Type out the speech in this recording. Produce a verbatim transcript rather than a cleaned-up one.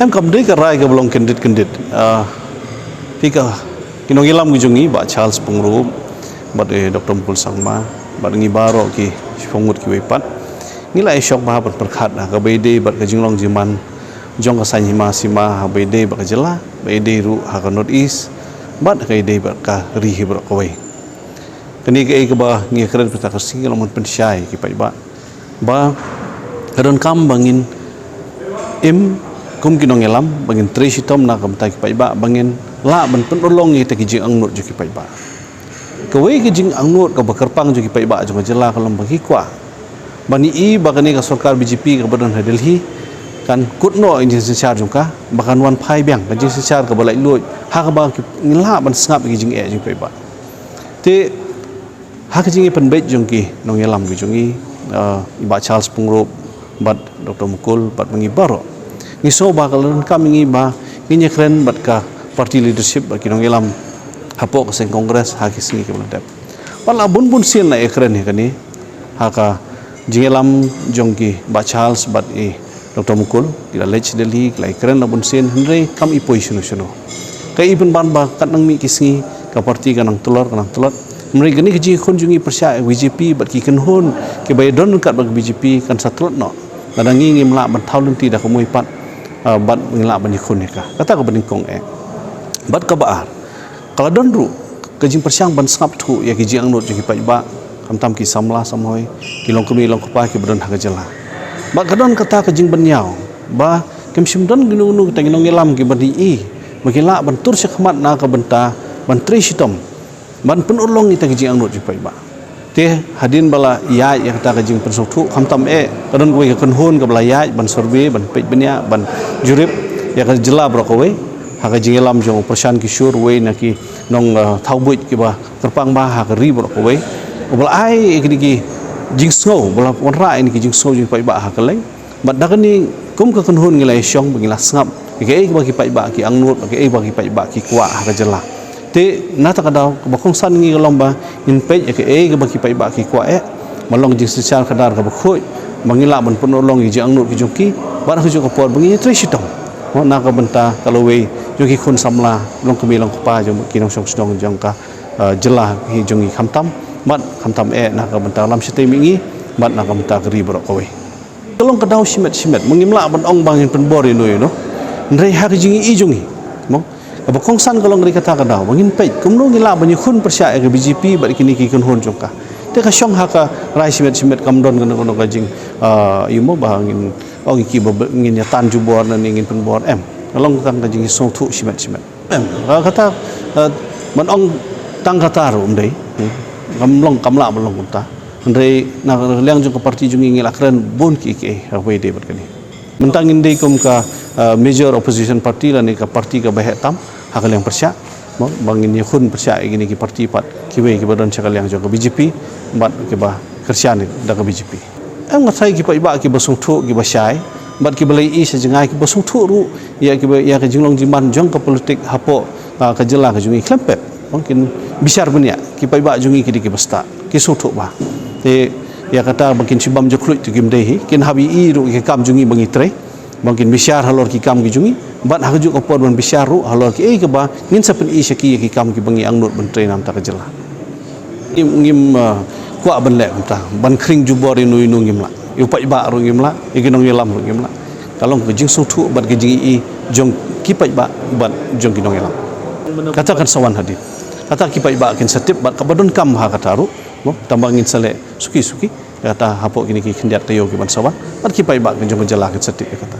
Em kam dei ka rai kaba long kyndit kyndit. Ah, te ka ki nongïalam ki jong ngi, Bah Charles Pyngrope bad, eh, Doctor Mukul Sangma bad ngi baroh ki shiphew ngut kiwei pat, ngi la ïashong bha ban pyrkhat ha kaba ïadei bad ka jinglong jingman jong ka saiñ hima sima ha kaba ïadei bad ka jylla, ba ïadei ruh ha ka North East bad ha kaba ïadei bad ka ri hi baroh kawei. Kane kaei kaba ngi kren mynta ka sngi ka long ban pynshai ki paidbah ba ka donkam ba ngin im kum ki nongïalam, ba ngin trei shitom na ka bynta ki paidbah, ba ngin lah ban pynurlong ïa kita ki jingangnud jong ki paidbah. Kawei ka jingangnud kaba kyrpang jong ki paidbah jong ka jylla ka long ba ki kwah ban ïohi ba kane ka sorkar B J P kaba don ha Delhi kan kut noh ïa ka jingsynshar jong ka, ba kan wan phai biang ka jingsynshar kaba laitluid, ha kaba ki, ngin lah ban sngap ïa ki jingeh jong ki paidbah. Te ha ka jingïapynbeit jong ki nongïalam ki jong ngi, ah, i Bah Charles Pyngrope bad Doctor Mukul bad ma ngi baroh, ngi sngew ba ka la donkam ïa ngi ba ngin ïakren bad ka party leadership bad ki nongïalam hapoh ka seng Congress ha ki sngi kiba la dep. Bad la bun bun sien la ïakren ïa kane ha ka jingïalam jong ki Bah Charles bad i Doctor Mukul, ki la leit sha Delhi, ki la ïakren la bun sien, hynrei kam i poi shano shano. Ka i pynban ba katba nang mih ki sngi ka party ka nang tlot, ka nang tlot. Hynrei kane ka jingïakhun jong ngi pyrshah ïa ka B J P bad ki kynhun kiba ïadon ryngkat bad ka B J P kan sa tlot noh. Lada ngi ngim lah ban thaw lynti da ka mui pat, ah, bad ngin lah ban ïakhun ïa ka. Kata kaba nyngkong eh. Bad kaba ar, ka la don ruh ka jingpyrshang ban sngap thuh ïa ki jingangnud jong ki paidbah, khamtam ki samla samhoi, ki longkmie longkpa kiba don ha ka jylla. Bad ka don kata ka jingpynïaw ba kim shym don kino kino kita ki nongïalam kiba ïohi ba ki lah ban tur shakhmat na ka bynta ban trei shitom ban pynurlong ïa kita ki jingangnud jong ki paidbah. Te hadien ba la ïaid ïa kata ka jingpynsngewthuh, khamtam eh ka don kawei ka kynhun kaba la ïaid ban survey, ban peit bniah, ban jurip ïa ka jylla baroh kawei, ha ka jingïalam jong u Prashant Kishore, uwei na ki nong, ah, thawbuit kiba kyrpang bha ha ka ri baroh kawei, uba la ai ïa kine ki jingsngew, uba la wanrah ïa kine ki jingsngew jong ki paidbah ha kylleng. Bad da kane kum ka kynhun ngi la ïashong ba ngi la sngap ïa kaei kaba ki paidbah ki angnud, ba kaei kaba ki paidbah ki kwah ha ka jylla. Te na kata ka daw kaba kongsan ngi ka long ba ngin peit ïa kaei kaba ki paidbah ki kwah eh, ban long jingsynshar khadar kaba khuid, ba ngin lah ban pynurlong ïa ki jingangnud ki jong ki, bad ha kajuh ka por ba ngin ïatrei shitom, mo, na ka bynta ka lawei jong ki khun samla, longkmie longkpa jong ki nongshong shnong jong ka, eh, jylla hi jong ngi khamtam, bad khamtam eh na ka bynta lam shatei mihngi, bad na ka bynta ka ri baroh kawei. Ka long ka daw shimet shimet, mo, ngim lah ban ong ba ngin pynbor ïano ïano. Hynrei ha ka jingïohi jong ngi, mo, kaba kongsan ka long ka dei kata ka daw ba ngin peit kumno ngin lah ban ïakhun pyrshah ïa ka B J P bad kine ki kynhun jong ka. Te ka shong ha ka rai shimet shimet, kam don kano kano ka jing, ah, ïa, mo, ba ngin ong ïa ki ba, ba ngin ïa tan jubor ne ngin pynbor, em. Ka long tang ka jingsngewthuh shimet shimet. Em, ah, kata, ah, ban ong tang kata ruh ym dei. Hmm. Kam long, kam lah ban long kumta. Hynrei na ka liang jong ka party jong ngi ngi la kren bun kiei kiei ha kaba ïadei bad kane. Mynta ngin dei kum ka, ah, major opposition party lane ka party kaba heh tam ha ka liang pyrshah, mo, ba ngin ïakhun pyrshah ïa kine ki party pat kiwei kiba don sha ka liang jong ka B J P bad kiba kyrshan da ka B J P. Em, nga tharai ki paidbah kiba sngewthuh, kiba shai bad kiba la ïohi sha jngai, kiba sngewthuh ruh ïa kiba, ïa ka jinglong jingman jong ka politik hapoh, ah, ka jylla ka jong ngi khlem pep, mo, kin bishar bniah. Ki paidbah jong ngi ki dei kiba stad, ki sngewthuh bha. Te ïa kata ba kin shibam jukluit te kim dei hi, kin hap ïohi ruh ïa ki kam jong ngi ba ngi trei, ba kin bishar halor ki kam ki jong ngi, bad ha kajuh ka por ban bishar ruh halor kiei kaba ngin sa pyni sha ki ïa ki kam kiba ngi angnud ban trei na ka bynta ka jylla. Ngim, ngim, ah, kwah ban leh kumta, ban khring jubor ïano ïano ngim lah. Ïa u paidbah ruh ngim lah, ïa ki nongïalam ruh ngim lah. Ka long ka jingsngewthuh bad ka jingïohi jong ki paidbah bad jong ki nongïalam. Kata kan sa wan hadien. Kata ki paidbah kin sa tip bad kaba donkam ha kata ruh, mo, tang ba ngin sa leh suki suki. Kata hapoh kine ki khyndiat taïew kiban sa wan, bad ki paidbah ki jong ka jylla kin sa tip ïa kata.